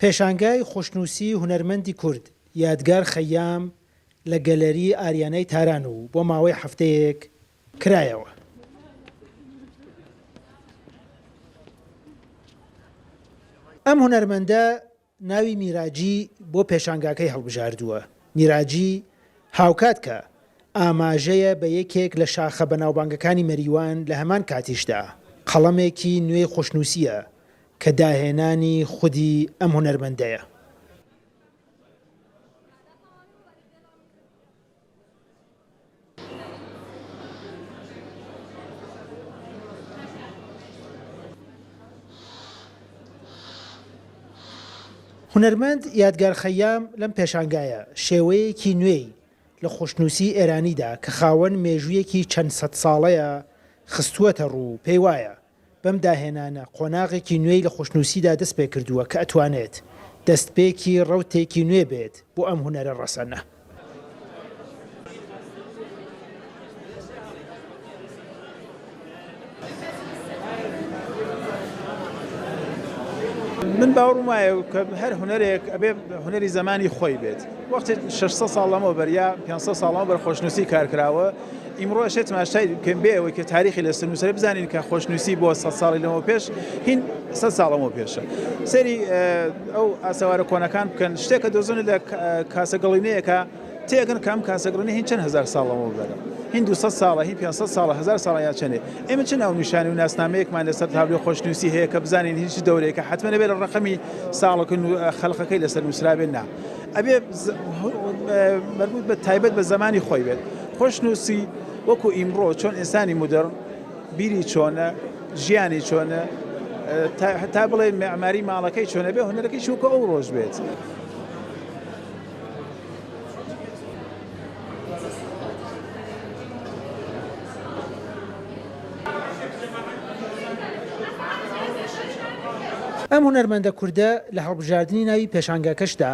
پێشانگای خۆشنووسی هونەرمەندی کورد یادگار خەیام لە گەلەری ئاریانای تاران و بۆ ماوەی هەفتەیەک کرایەوە. ئەم هونەرمەندە ناوی میراجی بۆ پێشانگاکەی هەڵبژاردووە. میراجی هاوکات کە ئاماژەیە بە یەکێک لە شاخە بەناوبانگەکانی مەریوان لە هەمان کاتیشدا قەڵەمێکی نوێی خۆشنووسییە کە داهێنانی خودی ئەم هونەرمەندەیە. هونەرمەند یادگار خەیام لەم پێشانگایە شێوەیەکی نوێی لە خۆشنووسی ئێرانیدا کە خاوەن مێژوویەکی چەند سەدساڵەیە خستووەتە ڕوو و پێیوایە بەم داهێنانە قۆناغێکی نوێی لە خۆشنووسیدا دەست پێ کردووە کە ئەتوانێت دەستپێکی ڕەوتێکی نوێ بێت بۆ ئەم هونەرە ڕەسەنە. من باوەڕم وایە کە هەر هونەرێک ئەبێ هونەری زەمانی خۆی بێت. وەختی 600 ساڵ لەمەوبەر یا 500 ساڵ لەمەوبەر خۆشنووسی کار کراوە، ئیمڕۆ ئەشێ تماشای بکەین بێ ئەوەی کە تاریخی لەسەر نووسرێ بزانین کە خۆشنووسی بۆ سە ساڵی لەمەوە پێش هین سە ساڵ لەمەوە پێشە سەیری ئەو ئاسەوارە کۆنەکان بکەن شتێکە دۆزن لە کاسە گەڵینەیەکە تێگەن کە ئەم کاسە گڵینە هین چەند هەزار ساڵ لەمەوە بەرە هین 200 ساڵە هین 500 ساڵە هەزار ساڵە یا چەندێ ئێمە چ ناونیشانی و ناسنامەیەکمان لەسەر تابلۆی خۆشنووسی هەیە کە بزانین هیچ دەورەیەکە حتممە نەبێت لە ڕقەمی ساڵەکە خەڵقەکەی لەسەر نووسرابێت نا ئەبێ مەربوط بە تایبەت بە زمانی خۆی بێت خۆشنووسی وەکو ئیمڕۆ چۆن ئینسانی مودڕن بیری چۆنە ژیانی چۆنە تا بڵێ معماری ماڵەکەی چۆنە بێ هونەرەکەی وەکو ئەو ڕۆژ بێت. ئەم هونەرمەندە کوردە لە هەڵبژاردنی ناوی پێشانگاکەشدا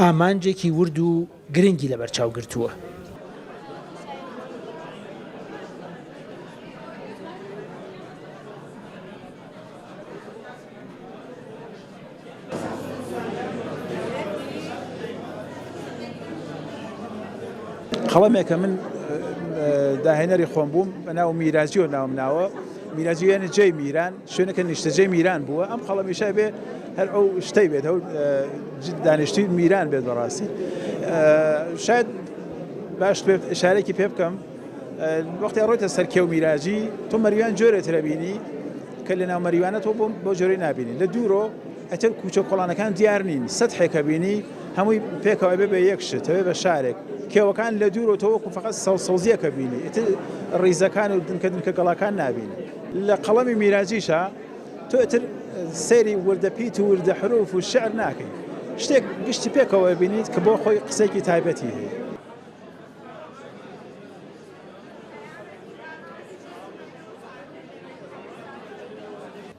ئامانجێکی ورد و گرنگی لەبەرچاو گرتووە. قەڵەمێکە من داهێنەری خۆم بووم بە ناو میراجیۆ ناوم ناوە میراجی یعنی جێی میران شوێنەکە نیشتەجێی میران بووە ئەم قەڵەمیشە بێ هەر ئەو شتەی بێت ئەو دانیشتوی میران بێت بەڕاستی شاید باش بێت ئشارێکی پێ بکەم وەختی ڕۆیتە سەر کێو میراجی تۆ مەریوان جۆرێ ترەبینی کە لە ناو مەریوانە تۆ بۆ بۆ جۆرەی نابینی لە دوورۆ ئەتر کوچە کۆڵانەکان دیار نین سەتحێکە بینی هەمووی پێکەوە بێ بە یەک شت ئەبێ بە شارێک کێوەکان لە دوورۆ تۆ وەکو فقط سەوزیەکە بینی ئیتر ڕیزەکان و دنکە دنکە گەڵاکان نابینی لە قەڵەمی میراجیشا تۆ ئیتر سەیری وردە پیت و وردە حروف و شعر ناکەی شتێک گشتی پێکەوە بینیت کە بۆ خۆی قسەیەکی تایبەتی هەیە.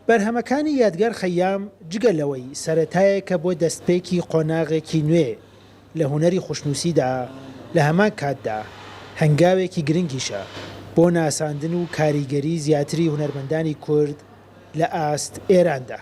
بەرهەمەکانی یادگار خەیام جگە لەوەی سەرەتایەکە بۆ دەستپێکی قۆناغێکی نوێ لە هونەری خوشنووسیدا، لە هەمان کاتدا هەنگاوێکی گرنگیشە بۆ ناساندن و کاریگەری زیاتری هونەرمەندانی کورد لە ئاست ئێراندا.